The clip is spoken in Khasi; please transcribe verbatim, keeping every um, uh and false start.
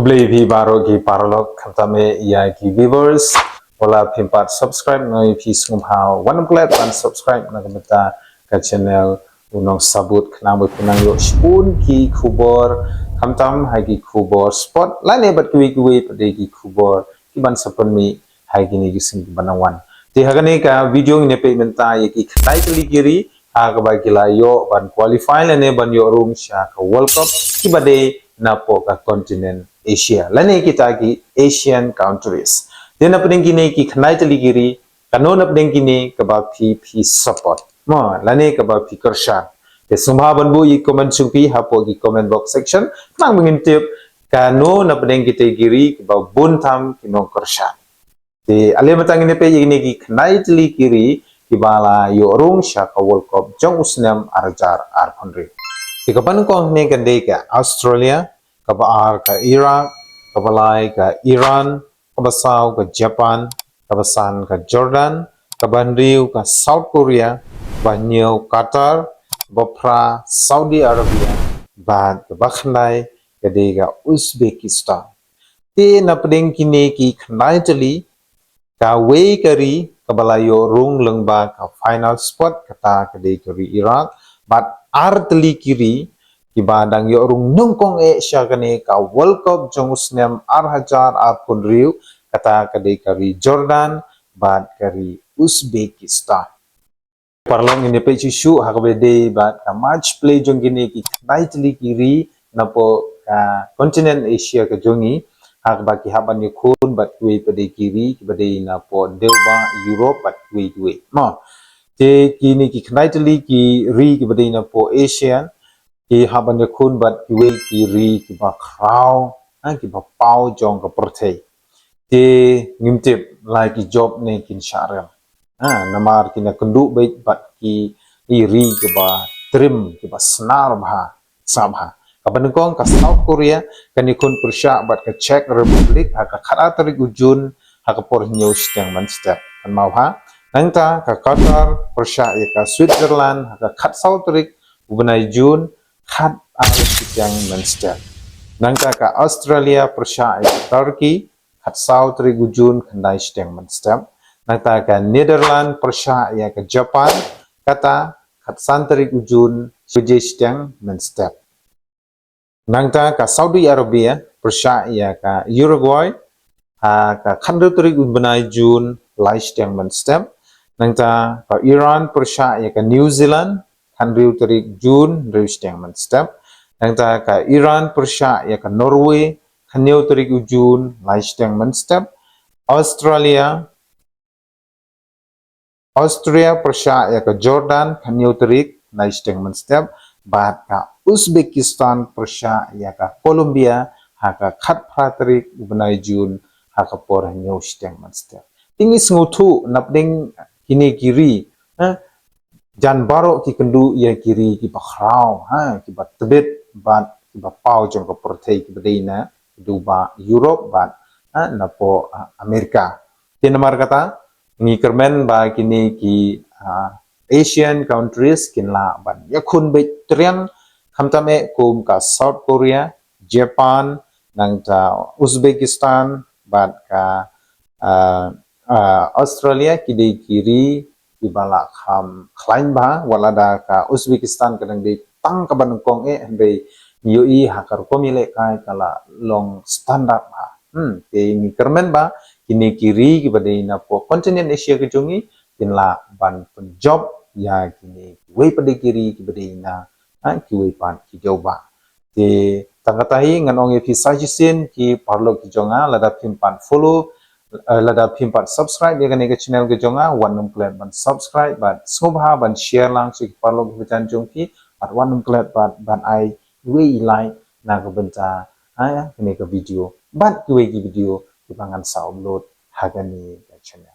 Khublei phi baroh ki paralok, khamtam eh ïa ki viewers. Wat la phim pat subscribe, nga ong ïa phi sngewbha wat nym klet ban subscribe na ka bynta ka channel U Nongsabut, khnang ba phin nang ïoh shibun ki khubor, khamtam ha ki khubor sport lane bad kiwei kiwei pat de ki khubor kiban sa pynmih ha kine ki sngi kiban nang wan. Te ha kane ka video ngin ïa peit mynta ïa ki khyndai tylli ki ri ha kaba ki la ïoh ban qualify lane ban ïoh rung sha ka World Cup kiba dei napoh ka continent Asia lane kita ki Asian countries. Te napdeng kine ki khyndai tylli ki ri, kano napdeng kine kaba phi, phi support mo lane kaba phi kyrshan? Te sngewbha ban buh ïa ki comment jong phi hapoh ki comment box section, khnang ba ngin tip kano napdeng kita ki ri kiba bun tam ki nongkyrshan. Te ale mynta ngin ïa peit ïa kine ki khyndai tylli ki ri kiba la ïoh rung sha ka World Cup jong u snem ar hajar arphew hynriew. Te kaba nyngkong hangne kan dei ka Australia, kaba ar ka Iraq, kaba lai ka Iran, kaba saw ka Japan, kaba san ka Jordan, kaba hynriew ka South Korea, kaba hynñiew Qatar, kaba phra Saudi Arabia, bad kaba khyndai ka dei ka Uzbekistan. Te napdeng kine ki khyndai tylli, kawei ka ri kaba la ïoh rung lyngba ka final spot, kata ka dei ka ri Iraq, bad ar tylli ki ri kiba dang ïoh rung nyngkong eh sha kane ka World Cup jong u snem ar hajar arphew hynriew, kata ka dei ka ri Jordan bad ka ri Uzbekistan. Paralok, ngin ïa peit shuh shuh ha kaba dei bad ka match play jong kine ki khyndai tylli ki ri napoh ka continent Asia ka jong ngi, ha kaba ki hap ban ïakhun bad kiwei pat de ki ri kiba dei napoh dewbah Europe bad kiwei kiwei mo. Te kine ki khyndai tylli ki ri kiba dei napoh Asia ki hap ban ïakhun bad kiwei ki ri kiba khraw, ha, kiba paw jong ka pyrthei. Te ngim tip la ki jop ne kin shah rem. Ha, namar kin ïa kynduh beit bad ki ri kiba trim, kiba snar bha, sah bha. Kaba nyngkong ka South Korea kan ïakhun pyrshah bad ka Czech Republic ha ka khatar tarik u Jun ha ka por hynñiew shiteng mynstep. Kynmaw bha. Nangta ka Qatar pyrshah ïa ka Switzerland ha ka khatsaw tarik u bnai Jun khatar shiteng mynstep. Nangta ka Australia pyrshah ïa ka Turkey khatsaw tarik u Jun khyndai shiteng mynstep. Nangta ka Netherlands pyrshah ïa ka Japan, kata khatsan tarik u Jun shi baje shiteng mynstep. Nangta ka Saudi Arabia pyrshah ïa ka Uruguay ha ka khathynriew tarik u bnai Jun lai shiteng mynstep. Nangta ka Iran pyrshah ïa ka New Zealand khathynriew tarik Jun hynriew shiteng mynstep. Nangta ka Iran pyrshah ïa ka Norway khathynñiew tarik u Jun lai shiteng mynstep. Australia, Austria pyrshah ïa ka Jordan khathynñiew tarik lai shiteng mynstep. Bad ka Uzbekistan pyrshah ïa ka Colombia ha ka khatphra tarik u bnai Jun ha ka por hynñiew shiteng mynstep. Te ngi sngewthuh napdeng kine ki ri, ha, jan baroh ki kynduh ïa ki ri kiba khraw, ha, kiba tbit bad kiba paw jong ka pyrthei kiba dei na dewbah Europe bad, ha, napoh, ha, Amerika. Te namar kata ngi kyrmen ba kine ki, ha, Asian countries kin lah ban ïakhun beit triang, khamtam eh kum ka South Korea, Japan, nangta Uzbekistan bad ka, ha, ha, Australia, ki dei ki ri kiba la kham khlaiñ bha, wat lada ka Uzbekistan ka dang dei tang kaba nyngkong eh, hynrei ngi ïohi ha ka rukom ïalehkai ka la long standard bha. Hmm, te ngi kyrmen ba kine ki ri kiba dei napoh continent Asia ka jong ngi kin lah ban pynjop ïa kine kiwei pat de ki ri kiba dei na, ha, kiwei pat ki dewbah. Te tang kata hi ngan ong ïa phi sa shisien ki paralok ki jong nga, lada phim pat follow, eh, lada phim pat subscribe ïa kane ka channel ka jong nga, wat nym klet ban subscribe bad sngewbha ban share lang sha ki paralok kiba jan jong phi, bad wat nym klet bad ban ai iwei i like na ka bynta, ha, ïa kane ka video bad kiwei ki video kiba ngan sa upload ha kane ka channel.